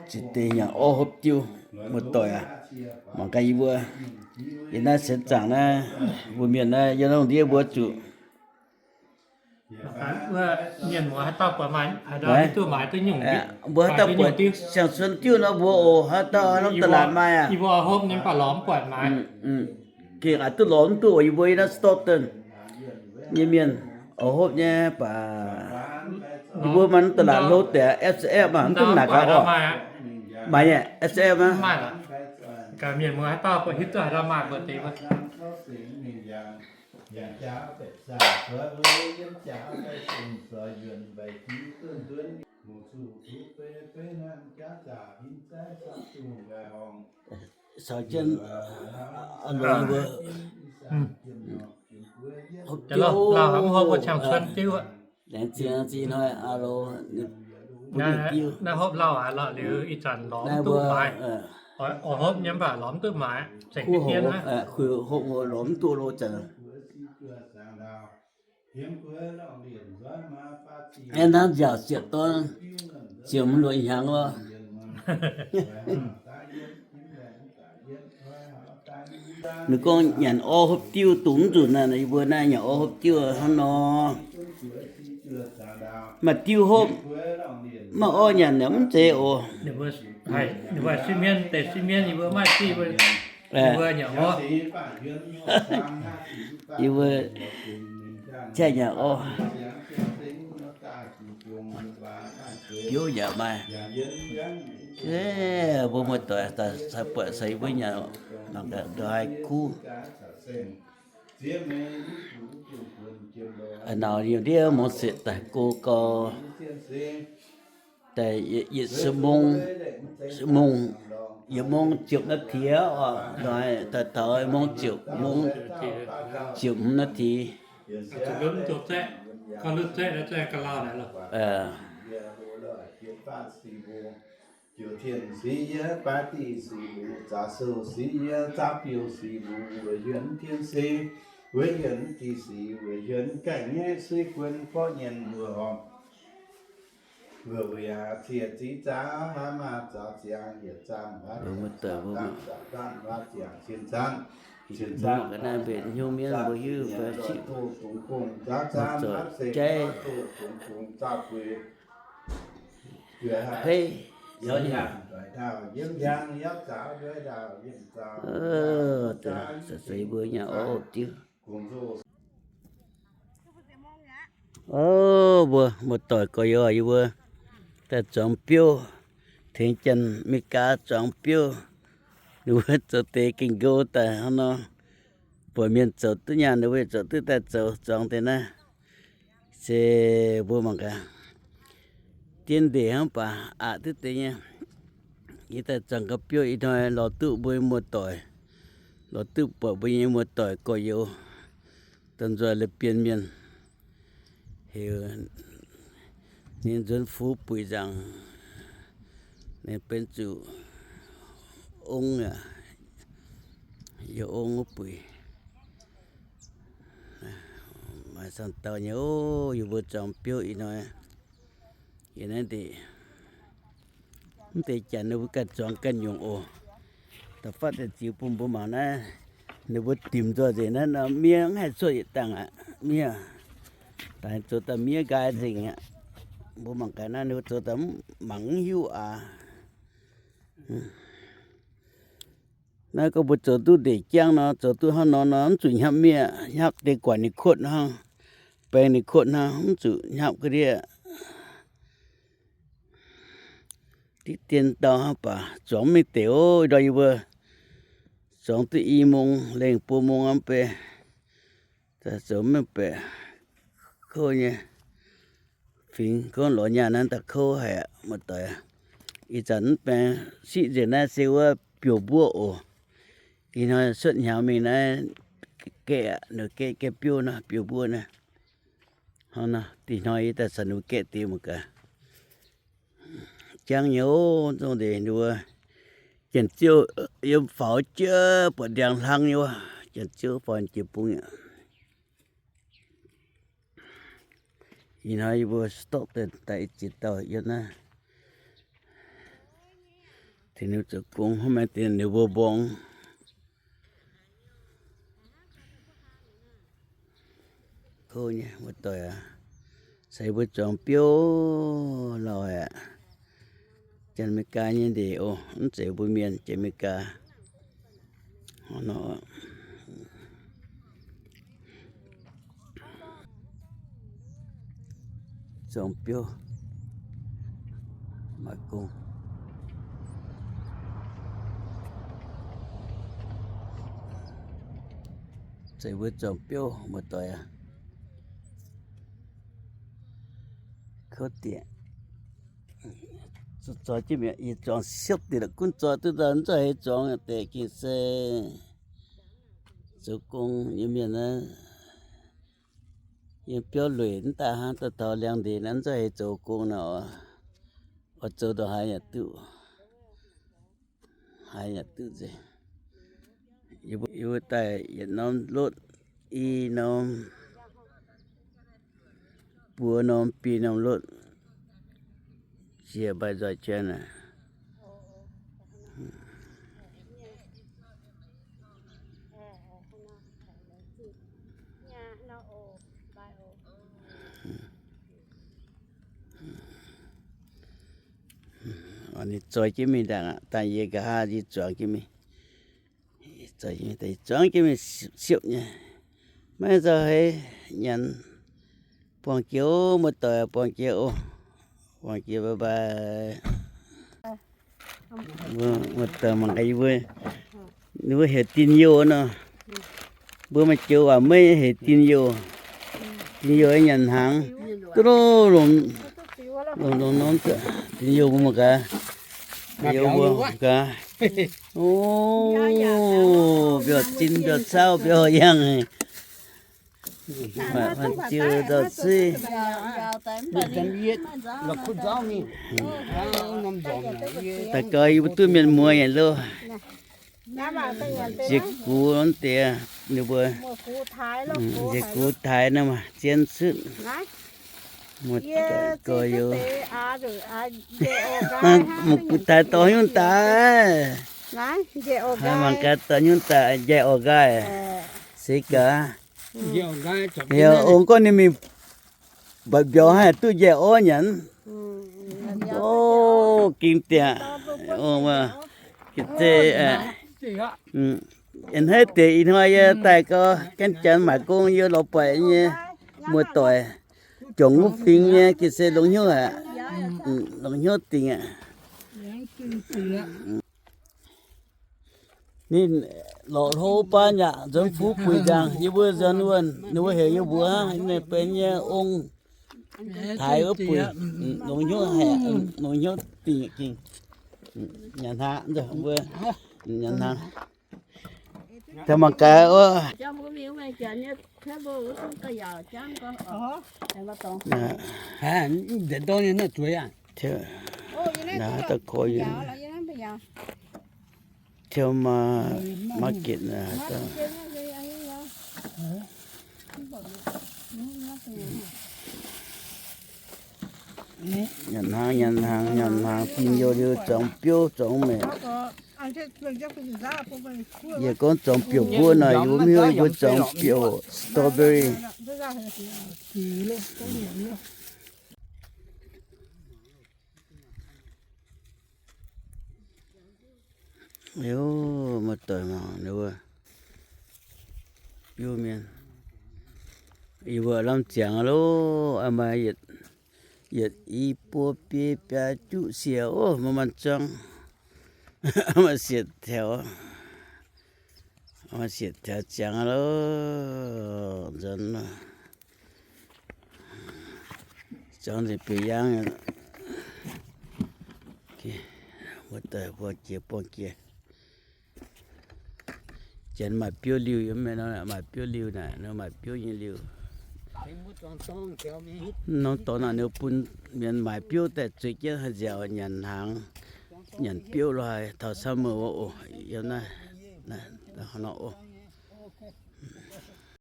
Zinh deix nyanc orv hopv diuv, muoz-doic aac. Mangc gaax yie mbuo, yie naaiv sienx zaangc naaiv, mbuo mienh naaiv yiem lungh ndiev mbuo zuqc mbuo haaix dauh buatc siang-suon diuv nor mbuo oc, haaix dauh norm da'laatc maaih aac. Gengh aqc duqv lorz mv duqv oc, yie mbuo yie naaiv Stockton nyei mienh oix hopv nyei baac yie mbuo maaih norm da'laatc hlo deix, F S F maah, mv duqv naaic gaax oc. Maaih nyei, F S F aqv. Caux jienv aa loz mbuo hopv diuv, laengz zingh hnoi aa loz, naaiv mbuo kuh hopv, kuh hopv lorz mv duqv lo zanc. Aeqv, hnangv nziaauc sieqv dorn ziouc mv lueic hnyangx lorh. Ninh gorngv nyanc orv hopv diuv dungx mv nzunc naaiv, yie mbuo naaiv nyanc orv hopv diuv hnangv nor. Maaih diuv hopv, maaih orv nyanc yaac mv zeiz oc. Yie mbuo cai nyanc orv, biouv yaac maaih. Mbuo muoz-doic sai buatc sai yie mbuo nyanc, ndoih haih kuv. Nauz yiem ndiev mungz setv daaih go gau, daaih yietc, yietc mungz, mungz, yietc mungz ziepc นาที oc, daaih taux mungz ziepc, mungz ziepc hmz นาที. Ziouc tien sic yie, baav diuh sic yie, zaux sou sic mbuo, weic hienx tien se, weic hienx diuh sic, weic hienx ganh nyaiv suiv guon gorqv nyienh mbuo horpc. Mbuo weic aac zieqc ziqv zaux hnangv maah, zaux ziangx yietc zaanh, zaux zaanh, zaux zaanh, zaux ziangx cien zaanh, cien zaanh, mbuo mienh mbuo hiuv, mbuo siqv, mbuo zoux jaiv, hei, se mbuo nyanc orv diuv. Mbuo muoz-doic gorx-youz yie mbuo daaih zuangx biouv, tengx Janx-Meigaa zuangx biouv. Ninh mbuo zoux deix gengh nqo daaih hnangv nor, buatc mienh zoux duqv nyaanh, ninh mbuo zoux duqv daaih zoux zuangx deix naaiv. Se mbuo mangc gaax, dien ndeic hnangv baac aqc duqv deix nyei. Yie daaih zuangx gau biouv ih hnoi lorz duqv mbuo muoz-doic, lorz duqv buatc mbuo nyei muoz-doic gorx-youz, da'nzoih la'bienx mienh, heuc ninh nzuonx fuv buic nzaangc, ninh benx zuqc ong aqv, yie ong wuov buic. Maaih camv dauh nyei oc, yie mbuo zuangx biouv ih hnoi. Yie naaiv ndeic, mv deix janx ninh mbuo ganh zuangx ganh nyungc oc. Da'faanh deix ziux bun mbuo mangc naaiv, ninh mbuo dimc nzoih nzengc naaiv nor, miev mv haih cuotv yietc dangh aqv. Miev daaih zoux daaih miev nqaai nzengc aqv. Mbuo mangc gaax naaiv ninh mbuo zoux daaih mv mangc mv hiuv aqv. Naaiv gorngv mbuo zoux duqv ndeic jangv nor, zoux duqv hnangv nor nor, mv zuqc hnyapv miev, hnyapv deix guatc ninh kuotv hnangv, baeng ninh kuotv hnangv, mv zuqc hnyapv ga'ndiev. Diqv dien ndau hnangv baac zuangx mv mengh deix oc. Ndau yie mbuo zuangx duqv i mungz lengh buo mungz hnangv beiv, zoux mv mengh baeqc kouv nyei. Fingx gorngv lorz nyaanh naaiv daaih kouv haic aqv, muoz-doic. Ih zanc mv baeng siqv nzengc naaiv se wuov biouv mbuov oc. Ih hnoi cuotv hnyangx mingh naaiv gaeqv aqv, ninh gaeqv gaeqv biouv nor, biouv mbuov naaiv. Hnangv nor, ih hnoi yie daaih caux ninh mbuo gaeqv deix mangc gaax. Jangv nyei oc, zungv ndeic ninh mbuo. Janx-ziouv yiem faaux jiex buatc ndiangx hlang nyei wuov, janx-ziouv faaux jiex bung aqv. Ih hnoi yie mbuo stock daaih i ziex dauh yiem naaiv. Deix ninh zoux gong hnangv, maaih deix ninh mbuo mborngz. Kouv nyei, muoz-doic aac. Se mbuo zuangx biouv lauh aqv. Janx-Meigaa nyei ndeic oc, mv zeiz mbuo mienh, Janx-Meigaa. Zuangx biouv, maaih gong. Se mbuo zuangx biouv, muoz-doic aac. Kouv dieqc. Zoih jienv mi'aqv, yie zuangx siepv dieqc la'gunv zoih duqv nzauh, mv zuqc heix zuangx deix gengh se zoux gong nyei mienh naaiv. Yiem biauv lueic mv daaih hnangv, daaih taux liangx-ndeic naaiv mv zuqc heix zoux gong nor, oix zoux ndongc haaix yaac duqv. Haaix yaac duqv nzengc. Yie mbuo daaih yietc norm lotv, i norm, buo norm, biei norm lotv, jiex mbaih nzoih jien aac. Ninh zoih jienv mingh ndaangc aqv, dangh yie nqa'haav yie zuangx jienv mingh. Zoih jienv mingh, zuangx jienv mingh siepv nyei. Maiv nzauh heix nyanc. Buangh jiex oc, muoz-doic, buangh jiex oc. Buangh jiex, bye bye. Muoz-doic mangc gaax yie mbuo, ninh mbuo heuc dinh youh nor. Mbuo maaih joux waac meiv heuc dinh youh. Dinh youh nyanc hnaangx. Duqv longx, longx, longx, longx, dinh youh mbuo mangc gaax. Youh mbuo mangc gaax. O, mbiauz zinh, mbiauz cauv, mbiauz yangh. Maaih ziux nzauh suiv. Daaih gaux yie mbuo duqv mienh muoz nyei loh. Nziex gux deix ninh mbuo, nziex gux taaix naaiv maaih zien cutv. Muoz-doic gorx-youz, mangc gux taaix dorh nyunv daaih. Mangc gaax dorh nyunv daaih, njaih orv nqaai. Se gaax, ong gorngv ninh mingh mbatc mbiauz haic duqv njaih orv nyanc. O, ging diaqc. Ih hnoi deix ih hnoi yie daaih gau, gaanv janx mangc gong yie lorz buatc nyei muoz-doic, juangc wuov fingx nyei, gengh se longx hnyouv aqv. Longx hnyouv dingc aqv. Ninh lorqc hlo baan yaac nzuonx fuv buic nzangc, yie mbuo nzuonx wuonh, ninh mbuo heuc yie mbuox hnangv, ninh benx nyei ong taaix wuov buic, longx hnyouv haic, longx hnyouv dingc gengh. Nyanc hnaangx, mbuo nyanc hnaangx. Taux mangc gaax oc. Nzengc dor nyei naaiv zueiz aqv. Naaiv da'koi nyei. Tiuv maa, market naaiv daaih. Nyanc hnaangx, nyanc hnaangx, nyanc hnaangx, dinh youh liuz zuangx biouv zuangx maengc. Yie gorngv zuangx biouv mbuov nor, yie mbuo mv hiuv yie mbuo zuangx biouv strawberry. Liuz, muoz-doic mangc ninh mbuo biuv mienh. Yie mbuo lamh ziangx loh, maaih yietc, yietc, i, buo, biei, biaa, juqv siec oc, maaih maanc zuangx. Maaih siec taux, maaih siec taux ziangx loh, nzuonx loh. Zuangx nzengc biauv yaangv. Buangh jiex, buangh jiex. Janx maaih biouv liuh yiem, maaih biouv liuh naaic, maaih biouv nyei liuh. Norm dorngx naaic ninh bun mienh maaiz biouv daaih zueiz jienv haih nziaauc nyanc hnaangx, nyanc biouv lo haaix taux summer wuov oc. Yiem naaiv, naaiv nor oc.